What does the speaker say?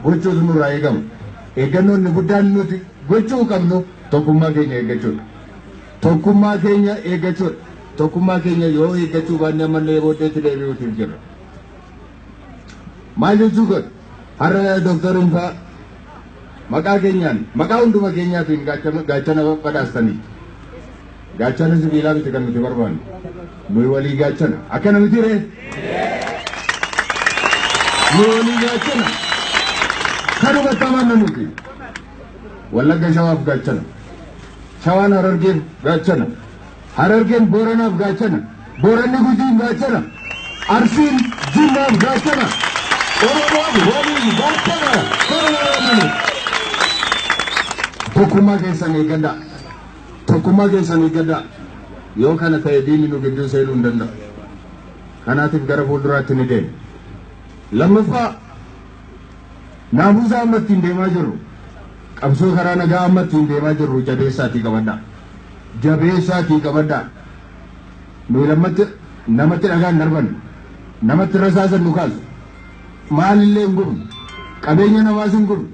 gochuutu nurraa eegama. Eeggannoon inni guddaan nuti gochuu qabnu tokkummaa keenya eeggachuudha. Tokkummaa keenya eeggachuudha. Tokkummaa keenya yoo eeggachuu baanne ammallee booddeetti deebi'uutiif jirra. Maal jechuu godha? Har'a Dooktar Infaa maqaa keenyaan maqaa hunduma keenyaatiin gaachana badhaastanii. Gaachana sibiilaa miti kan nuti barbaannu. Nuyi walii gaachana. Akkana miti ree? Nuyi walii gaachana. Kanumatti amanna nuti. Wallagga Shawaaf gaachana. Shawaan Harargeef gaachana. Harargeen Booranaaf gaachana. Booranni Gujiin gaachana. Arsiin Jimmaaf gaachana. Oromoon waliin gaachana. Kanuma amannu. Tokkummaa keessan eeggadhaa. Tokkummaa keessan eeggadhaa. Yoo kana ta'e diinni nu gidduu seenuu hin danda'u. Kanaatiif gara fuulduraatti ni deema. Lammaffaa, naamusa amma ittiin deemaa jirru, qabsoo karaa nagaa amma ittiin deemaa jirru jabeessaatii qabadhaa. Jabeessaatii qabadhaa. Nuyi lammatti namatti dhagaan darbannu, namatti rasaasan nu kaasu. Maalillee hin gubnu. Qabeenya namaas hin gubnu.